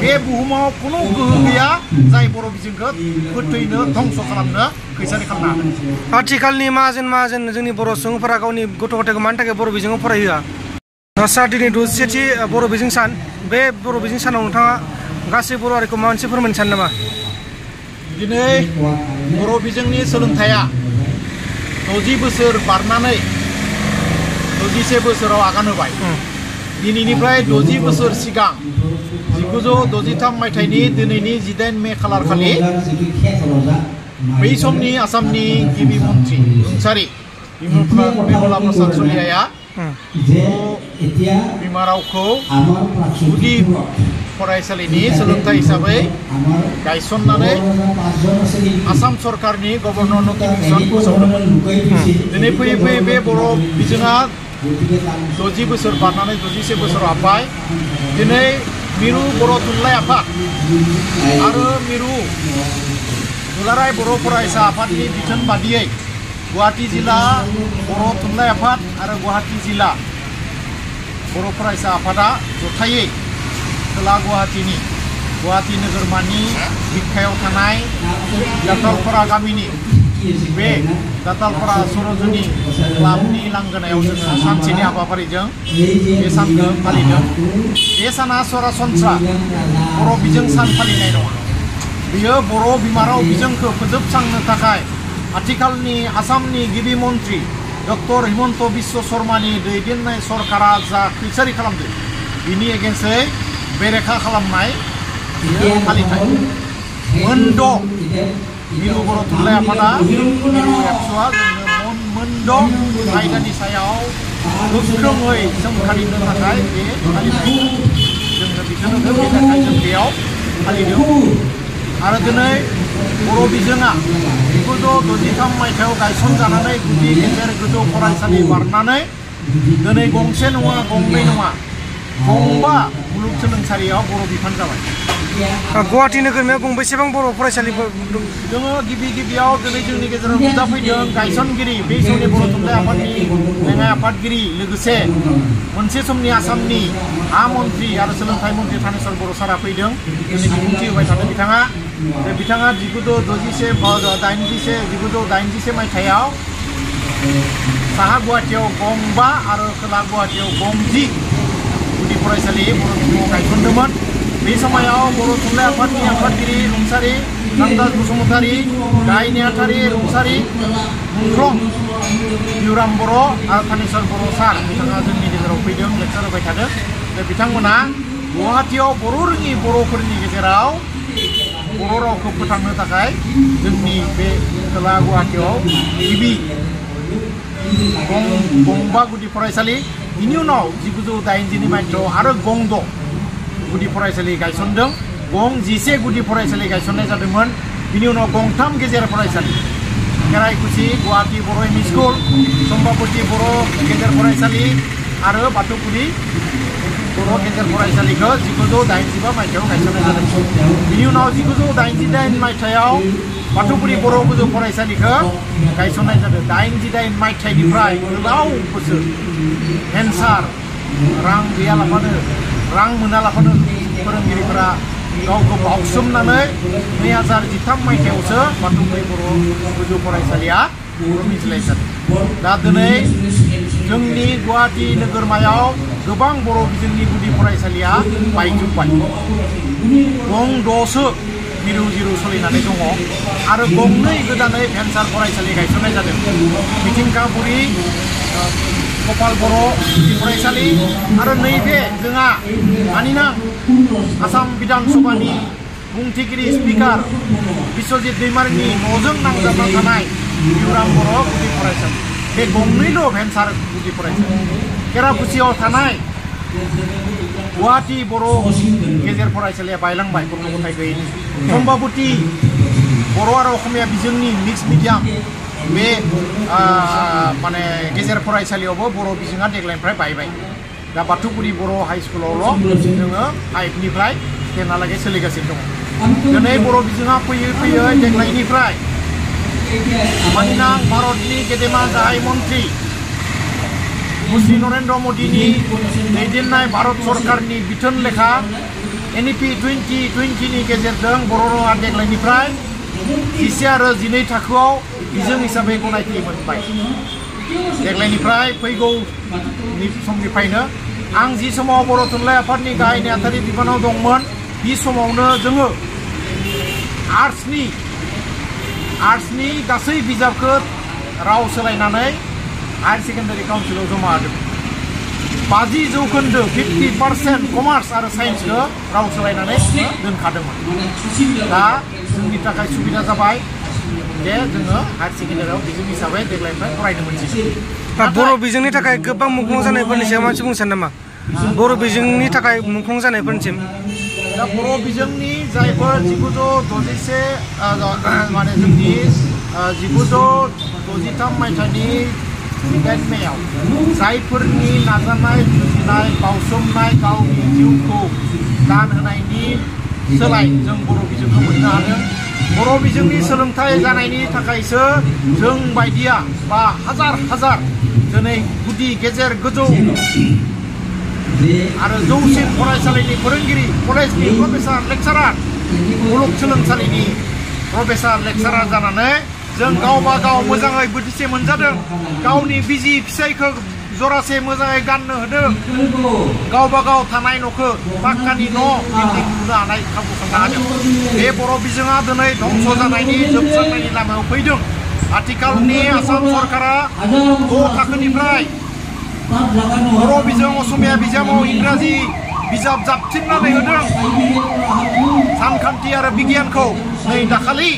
बे बुहुमाव कुनु गोहो गैया जाय बर' बिजोंखौ फोथैनो धंस खालामनो खैसारि खालामनो हागोन। आथिखालनि माहाजोन जोंनि बर' सुबुंफोरा गावनि गथ' गथायखौ मानि थाखाय बर' बिजोङाव फरायहोआ? सार दिनै 67थि बर' बिजों सान, बे बर' बिजों सानाव नोंथाङा गासै बर' हारिखौ माबा मोनसे फोरमायनो सानो नामा? दिनै बर' बिजोंनि सोलोंथाइया 60 बोसोर बारनानै 61 बोसोराव आगान होबाय। दिनैनिफ्राय 60 बोसोर सिगां 1963 मायथाइनि दिनैनि 18 मे खालार खालि बै समनि आसामनि गिबि मन्त्रि रुंसारि बिमला प्रसाद चलिहाया बिमा रावखौ गुदि फरायसालिनि सोलोंथाइ हिसाबै गायसननानै आसाम सरकारनि गभर्नर नटिफिकेसन फोसावदोंमोन। दिनै फैयै फैयै बे बर' बिजोङा 60 बोसोर बारनानै 61 बोसोराव हाबबाय। दिनै मिरु बर' थुनलाइ आफाद आरो मिरु दुलाराय बर' फरायसा आफादनि बिथोन बादियै गुवाहाटी जिल्ला बर' थुनलाइ आफाद आरो गुवाहाटी जिल्ला बर' फरायसा आफादा जथायै खोला गुवाहाटीनि गुवाहाटी नोगोरमानि बिखायाव थानाय दातालपारा गामिनि बे दातालपारा सरजनी क्लाबनि लांगोनायाव जोङो सानसेनि हाबाफारिजों बे सानखौ फालिदों। बे साना सरासनस्रा बर' बिजों सान फालिनाय नङा। बेयो बर' बिमा राव बिजोंखौ फोजोबस्रांनो थाखाय आथिखालनि आसामनि गिबि मन्त्रि डक्टर हिमन्त बिश्व शर्मानि दैदेननाय सरकारा जा खैसारि खालामदों बिनि एगेन्स्टै बेरेखा खालामनाय फालिथाय। मोनद' मिरु बर' थुनलाइ आफादा मिरु एबसुआ जोंनो मोनद' आयदानि सायाव गोख्रोङै सोंखारिनो थाखाय बे फालिथाय जोंनो बिथोन होदों। बेनि थाखाय जों बेयाव फालिदों। आरो दिनै बर' बिजोङा 1963 मायथाइयाव गायसनजानानै गुदि गेजेर गोजौ फरायसालि बारनानै दिनै गंसे नङा गंनै नङा गंबा मुलुगसोलोंसालियाव बर' बिफान जाबाय। गुवाहाटी नोगोरमायाव गंबेसेबां बर' फरायसालिफोर जोङो गिबियाव दिनै जोंनि गेजेराव नुजाफैदों गायसनगिरि बै समनि बर' थुनलाइ आफादनि लेङाइ आफादगिरि लोगोसे मोनसे समनि आसामनि हा मन्त्रि आरो सोलोंथाइ मन्त्रि थानेस्वर बर' सारा फैदों। दिनै बिबुंथि होबाय थादों बिथाङा। बिथाङा 1981 मायथाइयाव साहा गुवाहाटीयाव गंबा आरो खोला गुवाहाटीयाव 50 गुदि फरायसालि बर' बिजोङाव गायसनदोंमोन। बे समायाव बर' थुनलाइ आफादनि आफादगिरि रुंसारि रामदास बसुमतारी, गाहाय नेहाथारि रुंसारि मुंख्लं बिउराम बर' आरो थानेस्वर बर' सार बिथाङा जोंनि गेजेराव फैदों, लेक्सार होबाय थादों। बिथांमोना गुवाहाटीयाव बर' रोङि बर'फोरनि गेजेराव बर' रावखौ फोथांनो थाखाय जोंनि बे खोला गुवाहाटीयाव गिबि गंबा गुदि फरायसालि, बिनि उनाव 1982 मायथाइयाव आरो गं6 गुदि फरायसालि गायसनदों। गं11 गुदि फरायसालि गायसननाय जादोंमोन। बिनि उनाव गं3 गेजेर फरायसालि, खेराइकुसि गुवाहाटी बर' एम इ स्कुल, सम्बापति बर' गेजेर फरायसालि आरो बाथौफुरि बर' गेजेर फरायसालिखौ 1985 मायथाइयाव गायसननाय जादोंमोन। बिनि उनाव 1988 मायथाइयाव बाथौफुरि बर' गोजौ फरायसालिखौ गायसननाय जादों। 88 मायथाइनिफ्राय गोलाव बोसोर भेन्सार रां गैयालाफानो रां मोनालाफानो फोरोंगिरिफोरा गावखौ बावसोमनानै 2013 मायथाइयावसो बाथौफुरि बर' गोजौ फरायसालिया मिथिलाय जादों। दा दिनै जोंनि गुवाहाटी नोगोरमायाव गोबां बर' बिजोंनि गुदि फरायसालिया बायजोब्बाय। गं6सो मिरु जिरु सोलिनानै दङ आरो गं2 गोदानै भेन्सार फरायसालि गायसननाय जादों। मिथिंगापुरि कपाल बर' गुदि फरायसालि आरो नैबे जोंहा मानिनां आसाम बिधान सभानि बुंथिगिरि स्पिकार बिश्वजित दैमारिनि न'जों नांजाबना थानाय बिउराम बर' गुदि फरायसालि। बे गं2ल' भेन्सार गुदि फरायसालि। केराकुसियाव थानाय गुवाहाटी बर' गेजेर फरायसालिया बायलांबाय गथ' गथाय गैयैनि। सम्बापति बर' आरो असमिया बिजोंनि मिक्स मिडियाम बे माने गेजेर फरायसालियावबो बर' बिजोङा देग्लायनिफ्राय बायबाय। दा बाथौफुरि बर' हाइ स्कुलावल' जोङो 5निफ्राय 10हालागै सोलिगासिनो दङ। दिनै बर' बिजोङा फैयै फैयै देग्लायनिफ्राय मानिनां भारतनि गेदेमा गाहाय मन्त्रि श्री नरेन्द्र मदिनि दैदेननाय भारत सरकारनि बिथोन लेखा NEP 2020 गेजेरजों बर' रावा देग्लायनिफ्राय 10 आरो 12 थाखोआव बिजों हिसाबै गनायथि मोनबाय। देग्लायनिफ्राय फैगौ समनिफ्रायनो आं जि समाव बर' थुनलाइ आफादनि गाहाय नेहाथारि बिबानाव दंमोन बे समावनो जोङो आर्ट्सनि गासै बिजाबखौ राव सोलायनानै हायर सेकेन्डारि काउन्सिलाव जमा होदों। 50% 50% कमार्स आरो साइन्सखौ राव सोलायनानै दोनखादोंमोन। दा जोंनि थाखाय सुबिदा जाबाय जे जोङो हायर सेकेन्डारियाव बिजों हिसाबै देग्लायनिफ्राय फरायनो मोनसिगोन। बर' बिजोंनि थाखाय गोबां मुंख्लं जानायफोरनि सायाव मानसि बुंनो सानो नामा? बर' बिजोंनि थाखाय मुंख्लं जानायफोरनिसिम दा बर' बिजोंनि जायफोर 1961 माने जोंनि 1963 मायथाइनि 28 मेयाव जायफोरनि नाजानाय जुजिनाय बावसोमनाय गावनि जिउखौ दान होनायनि सोलाय जों बर' बिजोंखौ मोननो हादों। बर' बिजोंनि सोलोंथाइ जानायनि थाखायसो जों बायदिया बा हाजार दिनै गुदि गेजेर गोजौ आरो जौसिन फरायसालिनि फोरोंगिरि कलेजनि प्रफेसार लेक्सारार मुलुगसोलोंसालिनि प्रफेसार लेक्सारार जानानै जों गावबा गाव मोजाङै बोथिसे मोनजादों। गावनि बिसि फिसायखौ जरासे मोजाङै गाननो होदों। गावबा गाव थानाय न'खौ पाक्कानि न' बिल्डिं लुनो हानाय खाबु खालामनो हादों। बे बर' बिजोङा दिनै धंस जानायनि जोबस्रांनायनि लामायाव फैदों। आथिखालनि आसाम सरकारा 6 थाखोनिफ्राय बर' बिजों असमिया बिजाबाव इंराजि बिजाब जाबसिननानै होदों। सानखान्थि आरो बिगियानखौ नै दाखालि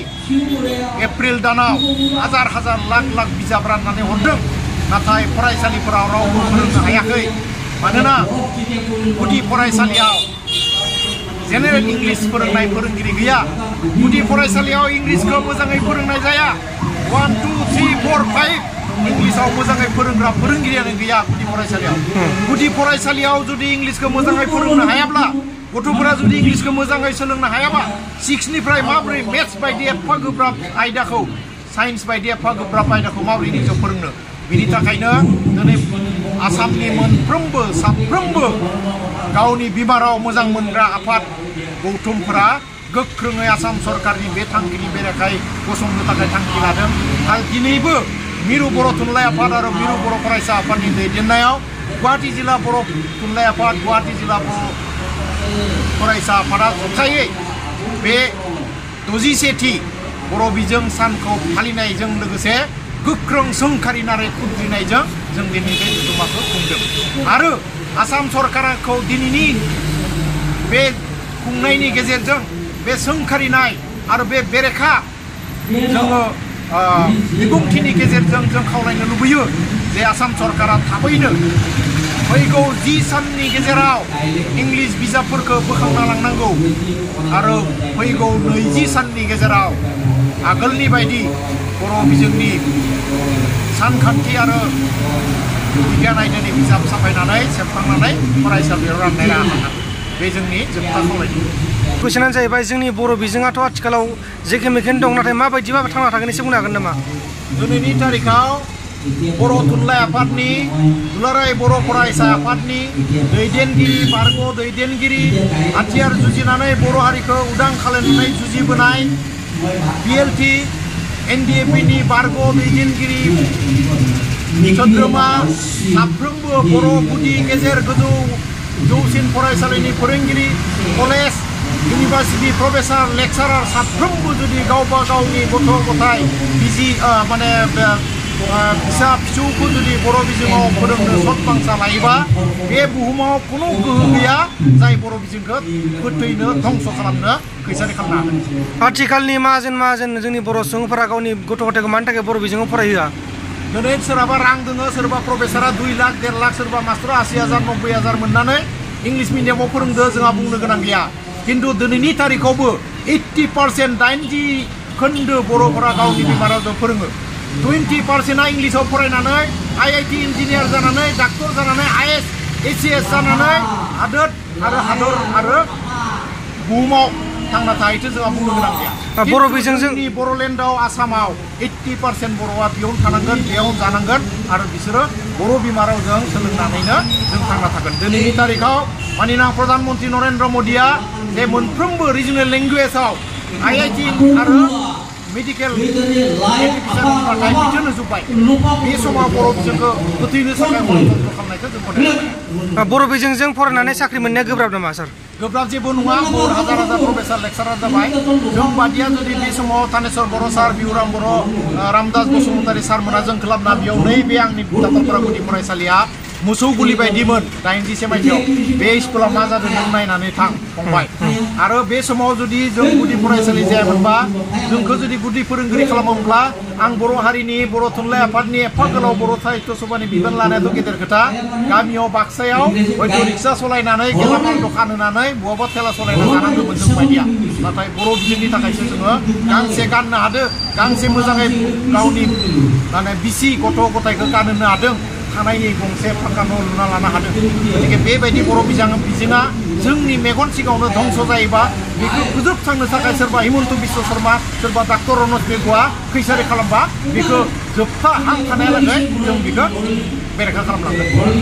एप्रिल दानाव हाजार लाख बिजाब राननानै हरदों। नाथाय फरायसालिफोराव रावबो फोरोंनो हायाखै। मानोना गुदि फरायसालियाव जेनेरेल इंलिश फोरोंनाय फोरोंगिरि गैया। गुदि फरायसालियाव इंलिशखौ मोजाङै फोरोंनाय जाया। 1 2 3 4 5 इंलिशाव मोजाङै फोरोंग्रा फोरोंगिरियानो गैया गुदि फरायसालियाव। गुदि फरायसालियाव जुदि इंलिशखौ मोजाङै फोरोंनो हायाब्ला गथ'फोरा जुदि इंलिशखौ मोजाङै सोलोंनो हायाबा 6 निफ्राय माबोरै मेथ्स बायदि एफा गोब्राब आयदाखौ साइन्स बायदि एफा गोब्राब आयदाखौ माबोरै इंलिशआव फोरोंनो। बिनि थाखायनो दिनै आसामनि मोनफ्रोमबो साफ्रोमबो गावनि बिमा राव मोजां मोनग्रा आफाद गौथुमफोरा गोख्रोङै आसाम सरकारनि बे थांखिनि बेरेखायै गसंनो थाखाय थांखि लादों। आरो दिनैबो मिरु बर' थुनलाइ आफाद आरो मिरु बर' फरायसा आफादनि दैदेननायाव गुवाहाटी जिल्ला बर' थुनलाइ आफाद गुवाहाटी जिल्ला बर' फरायसा आफादा जथायै बे 61थि बर' बिजों सानखौ फालिनायजों लोगोसे गोख्रों सोंखारिनानै खुद्रिनायजों जों दिनै बे जथुम्माखौ खुंदों। आरो आसाम सरकारखौ दिनैनि बे खुंनायनि गेजेरजों बे सोंखारिनाय आरो बे बेरेखा जोङो बिबुंथिनि गेजेरजों जों खावलायनो लुबैयो जे आसाम सरकारा थाबैनो फैगौ 10 साननि गेजेराव इंलिश बिजाबफोरखौ बोखांना लांनांगौ आरो फैगौ 20 साननि गेजेराव आगोलनि बायदि बर' बिजोंनि सानखान्थि आरो बिगियान आयदानि बिजाब साफायनानै सेबखांनानै फरायसालियाव राननाय राहा बे जोंनि जोबथा खावलायनाय। कुइसनानो जाहैबाय जोंनि बर' बिजोङाथ' आथिखालाव जेखे मेखेनो दं, नाथाय माबायदिबा थांना थागोन एसे बुंनो हागोन नामा? दिनैनि तारिखाव बर' थुनलाइ आफादनि दुलाराय बर' फरायसा आफादनि दैदेनगिरि बारग' दैदेनगिरि हाथियार जुजिनानै बर' हारिखौ उदां खालामनानै जुजिबोनाय BLT NDFBनि बारग' दैदेनगिरि सोद्रोमा साफ्रोमबो बर' गुदि गेजेर गोजौ जौसिन फरायसालिनि फोरोंगिरि कलेज इउनिभार्सिटि प्रफेसार लेक्सारार साफ्रोमबो जुदि गावबा गावनि गथ' गथाय बिजि माने फिसा फिसौखौ जुदि बर' बिजोङाव फोरोंनो सत बांसा लायोबा बे बुहुमाव खुनु गोहो गैया जाय बर' बिजोंखौ फोथैनो धंस खालामनो खैसारि खालामनो हागोन। आथिखालनि माहाजोन जोंनि बर' सुबुंफोरा गावनि गथ' गथायखौ मानि थाखाय बर' बिजोङाव फरायहोआ? दिनै सोरहाबा रां दोङो, सोरबा प्रफेसारा 2 लाख 1.5 लाख, सोरबा मास्टारा 80,000 90,000 मोननानै इंलिश मिडियामाव फोरोंदो, जोंहा बुंनो गोनां गैया। किन्तु दिनैनि तारिखावबो 80% 90 खोन्दो बर'फोरा गावनि बिमा रावजों फोरोङो। 20%आ इंलिशाव फरायनानै IIT इन्जिनियार जानानै डाक्टर जानानै IAS ACS जानानै हादोर आरो बुहुमाव थांना थाहैथो जोंहा बुंनो गोनां गैया। बर' बिजोंजों बर'लेण्डआव आसामाव 80% बर'आ बेयावनो थानांगोन, बेयावनो जानांगोन आरो बिसोरो बर' बिमा रावजों सोलोंनानैनो जों थांना थागोन। दिनैनि तारिखाव माननीय प्रधानमन्त्री नरेन्द्र मोदीआ जे मोनफ्रोमबो रिजनेल लेंगुवेजाव IIT आरो मेडिकेल एडुकेसन थाखाय बिथोन होजोब्बाय बे समाव बर' बिजोंखौ फोथैनो थाखाय मदद खालामनायखौ जों फोथायो। बर' बिजोंजों फरायनानै साख्रि मोननाया गोब्राब नामा सार? गोब्राब जेबो नङा। बहुत हाजार हाजार प्रफेसार लेक्सारार जाबाय। जों बादिया जुदि बे समाव थानेश्वर बर' सार, बिउराम बर', रामदास बसुमतारी सारमोना जों खालामना बेयाव नैबे आंनि दाथालपारा गुदि फरायसालिया मोसौ गुलि बायदिमोन 87 मायथाइयाव। बे स्कुला मा जादों नों नायनानै थां फंबाय। आरो बे समाव जुदि जों गुदि फरायसालि जायामोनबा जोंखौ जुदि गुदि फोरोंगिरि खालामोमोनब्ला आं बर' हारिनि बर' थुनलाइ आफादनि एफा गोलाव बर' साहित्य सभानि बिबान लानायाथ' गेदेर खोथा। गामियाव बाक्सायाव हयथ' रिक्सा सालायनानै गेलामाल दखान होनानै बहाबा थेला सालायना जानांगौमोन जों बायदिया। नाथाय बर' बिजोंनि थाखायसो जोङो गांसे गाननो हादों, गांसे मोजाङै गावनि माने बिसि गथ' गथायखौ गानहोनो हादों, थानायनि गंसे फाक्का न' लुना लानो हादों। गतिके बेबायदि बर' बिजोङा जोंनि मेगन सिगाङावनो धंस जायोबा बेखौ फोजोबस्रांनो थाखाय सोरबा हिमन्त बिश्व शर्मा, सोरबा डाक्टर रनज पेगुआ खैसारि खालामबा बेखौ जोबथा हां थानायालागै जों बेखौ बेरेखा खालामलांगोन।